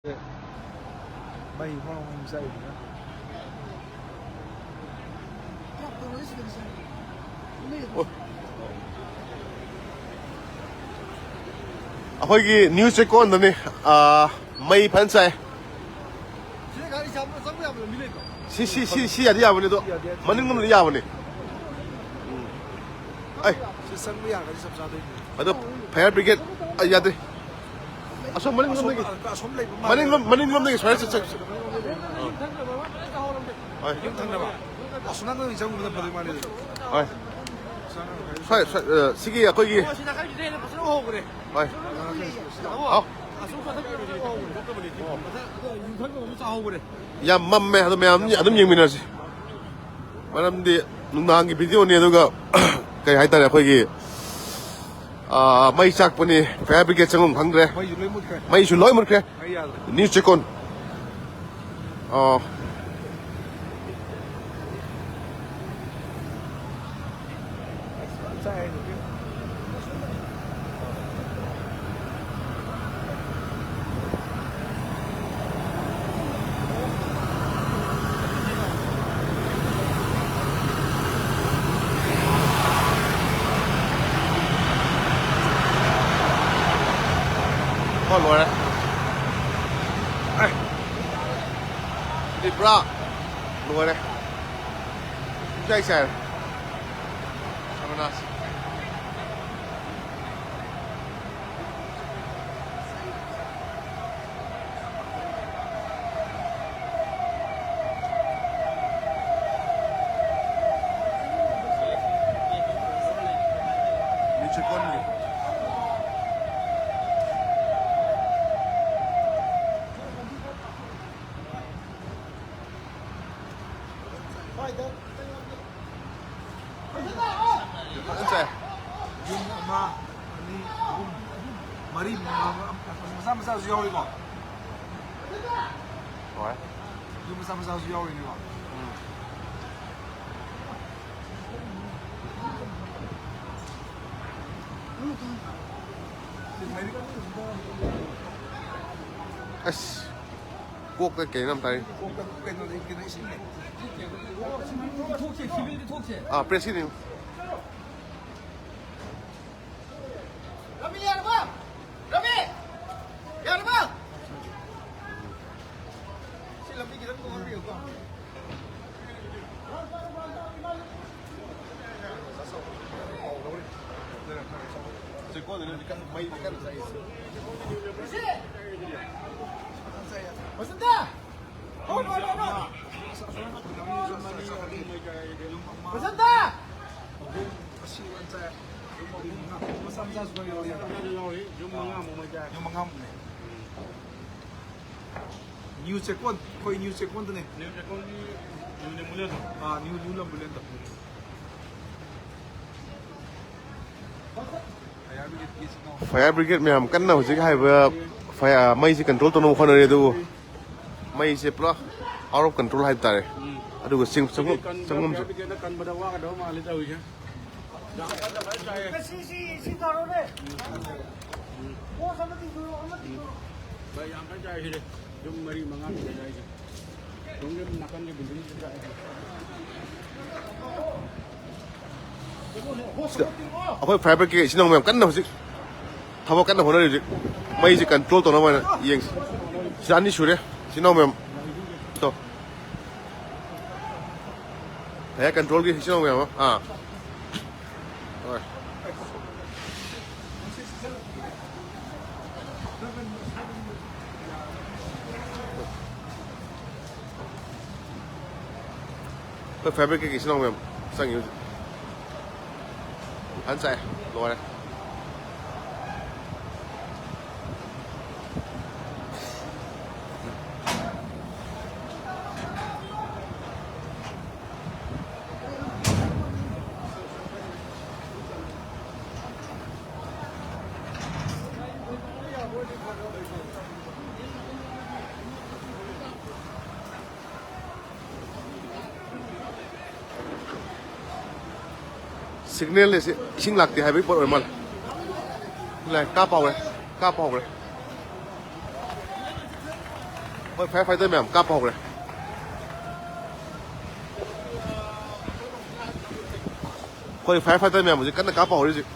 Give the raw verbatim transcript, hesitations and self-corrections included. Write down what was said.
ꯃꯩ ꯍꯣꯔꯣꯡ ꯍꯣꯔꯣꯡ ꯆꯥꯛꯏꯗꯨꯅ꯫ ꯑꯩꯈꯣꯏꯒꯤ ꯅ꯭ꯌꯨ ꯆꯦꯛꯀꯣꯟꯗꯅꯤ꯫ ꯑꯥ, ꯃꯩ ꯐꯖꯅ ꯆꯥꯏ꯫ ꯁꯤꯗ ꯒꯥꯔꯤ ꯆꯥꯝꯕ ꯆꯪꯕ ꯌꯥꯕ ꯂꯝꯕꯤ ꯂꯩꯇ꯭ꯔꯣ? ꯁꯤ, ꯁꯤ, ꯁꯤ, ꯁꯤ ꯌꯥꯗꯤ ꯌꯥꯕꯅꯤ ꯑꯗꯣ, ꯁꯤ ꯌꯥꯗꯤ ꯌꯥꯗꯤ ꯃꯅꯤꯡꯂꯣꯝꯗ ꯌꯥꯕꯅꯤ꯫ ꯎꯝ꯫ ꯑꯩ꯫ ꯁꯤ ꯆꯪꯕ ꯌꯥꯔꯒꯗꯤ ꯆꯞ ꯆꯥꯗꯣꯏꯅꯤ꯫ ꯑꯗꯣ fire brigade, ꯑꯩ ꯌꯥꯗꯦ꯫ ꯑꯁꯣꯝ ꯃꯅꯤꯡꯂꯣꯝꯗꯒꯤ꯫ ꯑꯁꯣꯝ, ꯑꯁꯣꯝ ꯂꯩꯕ ꯃꯥꯜꯂꯦ꯫ ꯃꯅꯤꯡꯂꯣꯝ, ꯃꯅꯤꯡꯂꯣꯝꯗꯒꯤ ꯁꯨꯃꯥꯏꯅ ꯆꯠ-, ꯆꯠ-, ꯍꯣꯏ꯫ ꯌꯨꯝ ꯊꯪꯅꯕ꯫ ꯑꯁꯣꯝ ꯅꯥꯀꯟꯗꯒꯤ ꯆꯪꯕꯅ ꯐꯗꯣꯏ ꯃꯥꯜꯂꯦ꯫ ꯍꯣꯏ꯫ ꯁ꯭ꯋꯥꯏ, ꯁ꯭ꯋꯥꯏ, ꯑ, ꯁꯤꯒꯤ ꯑꯩꯈꯣꯏꯒꯤ ꯑꯣ, ꯁꯤ ꯅꯥꯀꯟꯒꯤꯗꯨꯗ ꯍꯦꯟꯅ ꯐꯖꯅ ꯍꯧꯍꯧꯕꯅꯦ꯫ ꯍꯣꯏ꯫ ꯑꯁꯣꯝ ꯃꯊꯛꯇ ꯍꯧꯍꯧꯕꯅꯦ꯫ ꯃꯊꯛ ꯑꯗꯣ ꯌꯨꯝꯊꯪꯅꯕ ꯑꯃ ꯆꯥꯍꯧꯕꯅꯦ꯫ ꯌꯥꯝ ꯃꯝꯃꯦ꯫ ꯑꯗꯣ ꯃꯌꯥꯝ ꯑꯗꯨꯝ ꯌꯦꯡꯃꯤꯟꯅꯔꯁꯤ꯫ ꯃꯔꯝꯗꯤ ꯅꯨꯡꯗꯥꯡꯒꯤ videoꯅꯤ, ꯑꯗꯨꯒ ꯀꯩ ꯍꯥꯏꯇꯥꯔꯦ, ꯑꯩꯈꯣꯏꯒꯤ, ꯑꯥ, ꯃꯩ ꯆꯥꯛꯄꯅꯤ, fire brigade ꯆꯪꯐꯝ ꯈꯪꯗ꯭ꯔꯦ꯫ ꯃꯩꯁꯨ ꯂꯣꯏ ꯃꯨꯠꯈ꯭ꯔꯦ꯫ ꯃꯩꯁꯨ ꯂꯣꯏ ꯃꯨꯠꯈ꯭ꯔꯦ꯫ ꯃꯩ ꯌꯥꯗ꯭ꯔꯦ꯫ ꯅ꯭ꯌꯨ ꯆꯦꯛꯀꯣꯟ꯫ ꯑꯣ꯫ ꯍꯣ, ꯂꯣꯏꯔꯦ꯫ ꯑꯦ꯫ ꯁꯤꯗꯤ ꯄꯨꯔꯥ ꯂꯣꯏꯔꯦ꯫ ꯄꯨꯡꯆꯥꯏ ꯆꯥꯏꯔꯦ꯫ ꯁꯔꯕꯅꯥꯁ꯫ ꯅ꯭ꯌꯨ ꯆꯦꯛꯀꯣꯟꯒꯤ꯫ ꯐꯖꯅ ꯆꯥꯏ꯫ ꯌꯨꯝ ꯑꯃ, ꯑꯅꯤ, ꯑꯍꯨꯝ, ꯃꯔꯤ, ꯃꯉꯥ, ꯃꯆꯥ ꯃꯆꯥꯁꯨ ꯌꯥꯎꯔꯤꯀꯣ? ꯍꯣꯏ꯫ ꯌꯨꯝ ꯃꯆꯥ ꯃꯆꯥꯁꯨ ꯌꯥꯎꯔꯤꯅꯦꯀꯣ? ꯎꯝ꯫ ꯑꯁ, ꯀꯣꯛꯇ ꯀꯩꯅꯣꯝ ꯇꯥꯏ꯫ ꯀꯣꯛꯇ ꯀꯩꯅꯣ ꯂꯩ, ꯀꯩꯅꯣ ꯏꯁꯤꯡ ꯂꯩ꯫ ꯊꯣꯛꯁꯦ, ꯁꯤꯚꯤꯜꯗꯤ ꯊꯣꯛꯁꯦ꯫ ꯑꯥ, ꯄ꯭ꯔꯦꯁꯀꯤꯅꯤ꯫ ꯔꯕꯤ, ꯌꯥꯔꯕ? ꯔꯕꯤ! ꯌꯥꯔꯕ? ꯁꯤ ꯂꯝꯕꯤ ꯈꯤꯇꯪ ꯇꯣꯡꯍꯟꯕꯤꯌꯨꯀꯣ꯫ ꯆꯦꯛꯀꯣꯟꯗꯅ ꯍꯧꯖꯤꯛ ꯀꯟꯅ ꯃꯩ ꯀꯟꯅ ꯆꯥꯛꯏꯁꯦ꯫ ꯕꯁꯟꯇ! ꯍꯣ, ꯍꯣ, ꯍꯣ, ꯍꯣ! ꯕꯁꯟꯇ! ꯑꯁꯤ ꯋꯥꯟ ꯆꯥꯏ꯫ ꯌꯨꯝ ꯃꯔꯤ ꯃꯉꯥ꯫ ꯃꯆꯥ ꯃꯆꯥꯁꯨ ꯈꯔ ꯌꯥꯎꯔꯤ꯫ ꯌꯨꯝ ꯃꯉꯥꯃꯨꯛ ꯃꯩ ꯆꯥꯏ꯫ ꯌꯨꯝ ꯃꯉꯥꯃꯨꯛꯅꯦ꯫ ꯅ꯭ꯌꯨ ꯆꯦꯛꯀꯣꯟ, ꯑꯩꯈꯣꯏ ꯅ꯭ꯌꯨ ꯆꯦꯛꯀꯣꯟꯗꯅꯦ꯫ ꯅ꯭ꯌꯨ ꯆꯦꯛꯀꯣꯟꯒꯤ ꯅ꯭ꯌꯨ ꯂꯦꯃꯨꯂꯦꯟꯗꯣ꯫ ꯑꯥ, ꯅ꯭ꯌꯨ, ꯅ꯭ꯌꯨ ꯂꯝꯕꯨꯂꯦꯟꯗꯣ꯫ Fire brigade ꯃꯌꯥꯝ ꯀꯟꯅ ꯍꯧꯖꯤꯛ ꯍꯥꯏꯕ fire, ꯃꯩꯁꯤ control ꯇꯧꯅꯕ ꯍꯣꯠꯅꯔꯤ, ꯑꯗꯨꯕꯨ ꯃꯩꯁꯦ ꯄꯨꯔꯥ out of control ꯍꯥꯏꯕ ꯇꯥꯔꯦ꯫ ꯎꯝ꯫ ꯑꯗꯨꯒ ꯆꯤꯡ-, ꯆꯪꯐꯝ-, ꯁꯤꯗꯤ ꯀꯟ-, ꯆꯪꯐꯝꯁꯨ꯫ Fire brigade ꯀꯟꯕꯗ ꯋꯥꯒꯗꯕ ꯃꯥꯜꯂꯦ ꯇꯧꯔꯤꯁꯦ꯫ ꯌꯥꯝ ꯀꯟꯅ ꯐꯖꯅ ꯆꯥꯏꯌꯦ꯫ ꯁꯤ, ꯁꯤ, ꯁꯤ ꯇꯥꯔꯣꯅꯦ꯫ ꯎꯝ꯫ ꯄꯣꯁ ꯑꯃ ꯇꯤꯡꯊꯣꯔꯛꯑꯣ, ꯑꯃ ꯇꯤꯡꯊꯣꯔꯛꯑꯣ꯫ ꯚꯥꯏ, ꯌꯥꯝ ꯀꯟꯅ ꯆꯥꯏ ꯁꯤꯗꯤ꯫ ꯌꯨꯝ ꯃꯔꯤ ꯃꯉꯥ ꯂꯩ ꯍꯥꯏꯁꯦ꯫ ꯁꯣꯝꯒꯤ ꯅꯥꯀꯟꯒꯤ building ꯁꯤꯗ꯫ ꯑꯩꯈꯣꯏ fire brigade ꯀꯤ ꯏꯆꯤꯟ ꯏꯅꯥꯎ ꯃꯌꯥꯝ ꯀꯟꯅ ꯍꯧꯖꯤꯛ ꯊꯕꯛ ꯀꯟꯅ ꯍꯣꯠꯅꯔꯤ ꯍꯧꯖꯤꯛ꯫ ꯃꯩꯁꯦ control ꯇꯧꯅꯕ ꯍꯥꯏꯅ ꯌꯦꯡꯁꯤ꯫ ꯁꯤꯗ ꯑꯅꯤ ꯁꯨꯔꯦ ꯏꯆꯤꯟ ꯏꯅꯥꯎ ꯃꯌꯥꯝ꯫ ꯇꯣ꯫ Fire control ꯒꯤ ꯏꯆꯤꯟ ꯏꯅꯥꯎ ꯃꯌꯥꯝ ꯑꯃ꯫ ꯑꯥ꯫ ꯍꯣꯏ꯫ ꯑꯩꯈꯣꯏ fire brigade ꯀꯤ ꯏꯆꯤꯟ ꯏꯅꯥꯎ ꯃꯌꯥꯝ ꯆꯪꯉꯤ ꯍꯧꯖꯤꯛ꯫ ꯐꯖꯅ ꯆꯥꯛꯑꯦ꯫ ꯂꯣꯏꯔꯦ꯫ Signal ꯁꯤ ꯏꯁꯤꯡ ꯂꯥꯛꯇꯦ ꯍꯥꯏꯕꯒꯤ ꯄꯣꯠ ꯑꯣꯏꯔ ꯃꯥꯜꯂꯦ꯫ ꯂꯥꯛꯑꯦ, ꯀꯥꯞꯄ ꯍꯧꯔꯦ, ꯀꯥꯞꯄ ꯍꯧꯔꯦ꯫ ꯍꯣꯏ, ꯐꯥꯏꯌꯔ ꯐꯥꯏꯇꯔ ꯃꯌꯥꯝ ꯀꯥꯞꯄ ꯍꯧꯈ꯭ꯔꯦ꯫ ꯑꯩꯈꯣꯏ ꯐꯥꯏꯌꯔ ꯐꯥꯏꯇꯔ ꯃꯌꯥꯝ ꯍꯧꯖꯤꯛ ꯀꯟꯅ ꯀꯥꯞꯄ ꯍꯧꯔꯤ ꯍꯧꯖꯤꯛ꯫